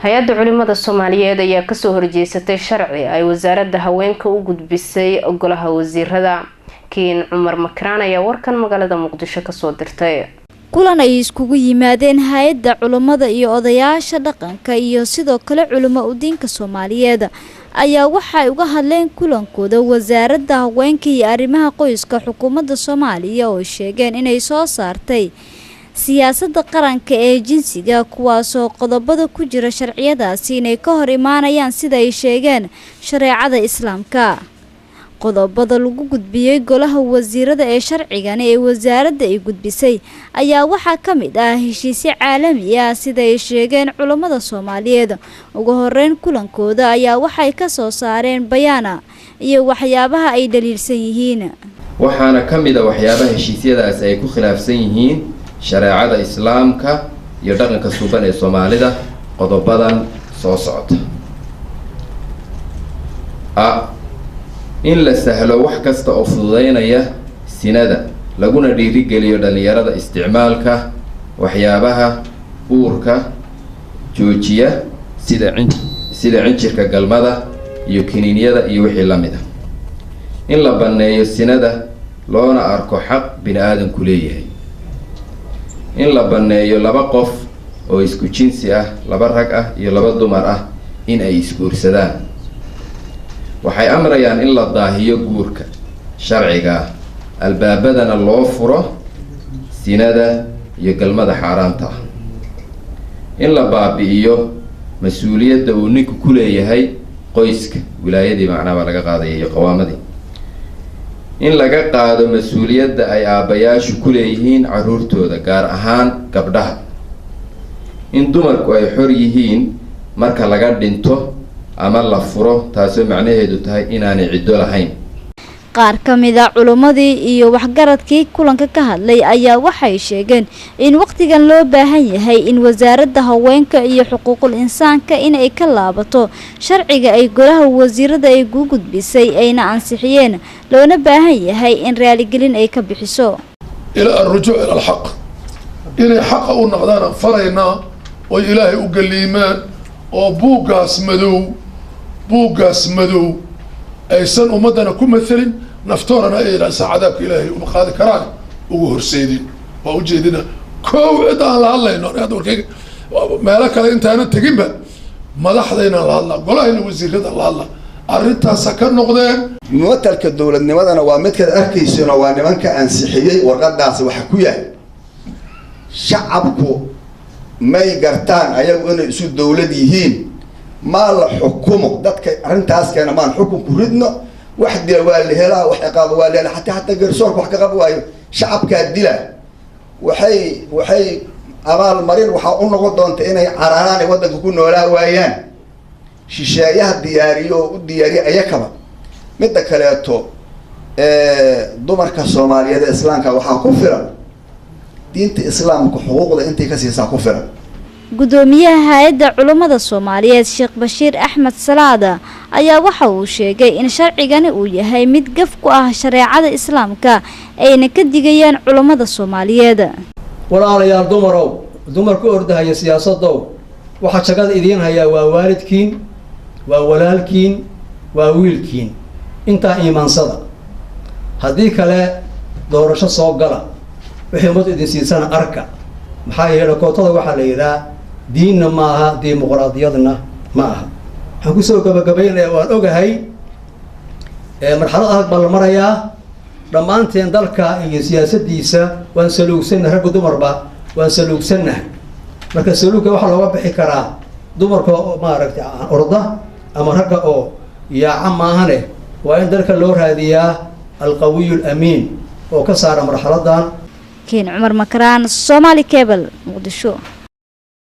Hay-adda Culimada Soomaaliyeed ayaa kasoo horjeesatay sharci ay wasaaradda haweenka u gudbisay golaha wasiirada. Kiin Cumar Makraan ayaa warkan magaalada Muqdisho kasoo dirtay. Kulan ay iskugu yimaadeen hay-adda culummada iyo odayaasha dhaqanka iyo sidoo kale culimo udiinka Soomaaliyeed ayaa waxay uga hadleen kulankooda wasaaradda haweenka iyo arrimaha qoyska xukuumadda Soomaaliya, oo sheegeen inay soo saartay siyaasadda qaranka ee jinsiga, kuwaasoo qodobada ku jira sharciyadaasi inay ka hor imaanayaan, sida ay sheegeen, shareecada Islaamka. Qodobada lagu gudbiyey golaha wasiirada ee sharcigani ee wasaaradda ay gudbisay ayaa waxaa ka mid ah heshiisyo caalami ah, sida ay sheegeen culammada Soomaaliyeed. Ugu horeyn kulankooda ayaa waxay ka soo saareen bayaana iyo waxyaabaha ay dhaliilsan yihiin. Waxaana ka mid a waxyaabaha heshiisyadaasi ay ku khilaafsan yihiin shareecada Islaamka iyo dhaqanka suuban ee Soomaalida qodobadan soo socota: A, in la sahlo wax kasta oo fududeynaya sinada, laguna dhiirigeliyo dhalinyarada isticmaalka waxyaabaha uurka joojiya, sida cinjirka galmada iyo kiniinyada iyo wixii la mid a. In la banneeyo sinada, loona arko xaq bini aadamku leeyahay. In la banneeyo laba qof oo isku jinsi ah, laba rag ah iyo laba dumar ah, in ay isguursadaan. Waxay amrayaan in la daahiyo guurka sharciga ah, albaabadana loo furo sinada iyo galmada xaaraanta ah. In la baabi'iyo mas-uuliyadda uu ninku ku leeyahay qoyska, wilaayadii macnaha baa laga qaadaya iyo qawaamadii. In laga qaado mas-uuliyadda ay aabbayaashu ku leeyihiin carruurtooda, gaar ahaan gabdhaha. In dumarku ay xor yihiin marka laga dhinto ama la furo, taasoo macnaheedu tahay inaanay ciddo lahayn. Qaar ka mid a culummadii iyo waxgaradkii kulanka ka hadlay ayaa waxay sheegeen in wakhtigan loo baahan yahay in wasaaradda haweenka iyo xuquuqul insaanka in ay ka laabato sharciga ay golaha wasiirada ay ku gudbisay ayna ansixiyeen, loona baahan yahay in raaligelin ay ka bixiso. إلى الرجوع إلى الحق, inay xaqa u noqdaan aan faraynaa, oy Ilaahay u galiimaan, oo buuggaas madow, buuggaas madow aysan ummaddana ku mathelin, naftoorana aysan cadaabka Ilaahay uma qaadi karaan ugu horseedin. Waa ujeedina kow cid aan la hadlayno. Hadda warkayga meelo kale intaanan teginba, madaxdaynaan la hadlaa, golahayna wasiirada la hadlaa, arrintaasa ka noqdeen. Mumatalka dowladnimadana waa midkaad arkaysono, waa nimanka ansixiyey warqadaasi. Waxa ku yahay shacabku may gartaan ayagu inay isu dowlad yihiin. Maa la xukumo dadka arrintaas keena, maan xukunku ridno. Wax dila waa la helaa, wax ciqaaba waa la helaa, xataa garsoorka wax ka qab waayo, shacabkaa dila. Waxay abaalmarin waxaa u noqon doonta inay cararaan, ay waddanka ku noolaa waayaan, shisheeyaha diyaariyo oo u diyaariya ayakaba. Midda kaleeto, dumarka Soomaaliyeed ee Islaamka waxaa ku filan diinta Islaamka, xuquuqda intay ka siisaa ku filan. Gudoomiyaha hay-adda culummada Soomaaliyeed, Sheekh Bashiir Axmed Salaada, ayaa waxa uu sheegay in sharcigani uu yahay mid gaf ku ah shareecada Islaamka, ayna ka digayaan culummada Soomaaliyeed. Walaalayaal, dumarow, dumar ku ordahaya siyaasadow, waxaa jagada idiin hayaa waa waalidkiin, waa walaalkiin, waa wiilkiin. Intaa iimaansada. Haddii kale doorasho soo gala, wixii ummad idin siisana arka. Maxaa yeelay, kootada waxaa la yidhaha diinna ma aha, dimuqraadiyadna ma aha. Waxaan kusoo gabagabaynayaa, waan ogahay marxalad adag baa la marayaa. Dhammaanteen dalka iyo siyaasaddiisa waan saluugsannahay, ragga dumarba waan saluugsannahay. Marka saluugka waxaa looga bixi karaa dumarka oo maaragtay orda ama ragga oo yaaca maahane, waa in dalka loo raadiyaa alqawiyu alamiin oo ka saara marxaladan. Keen Cumar Makaraan, Somali Cable, Muqdisho.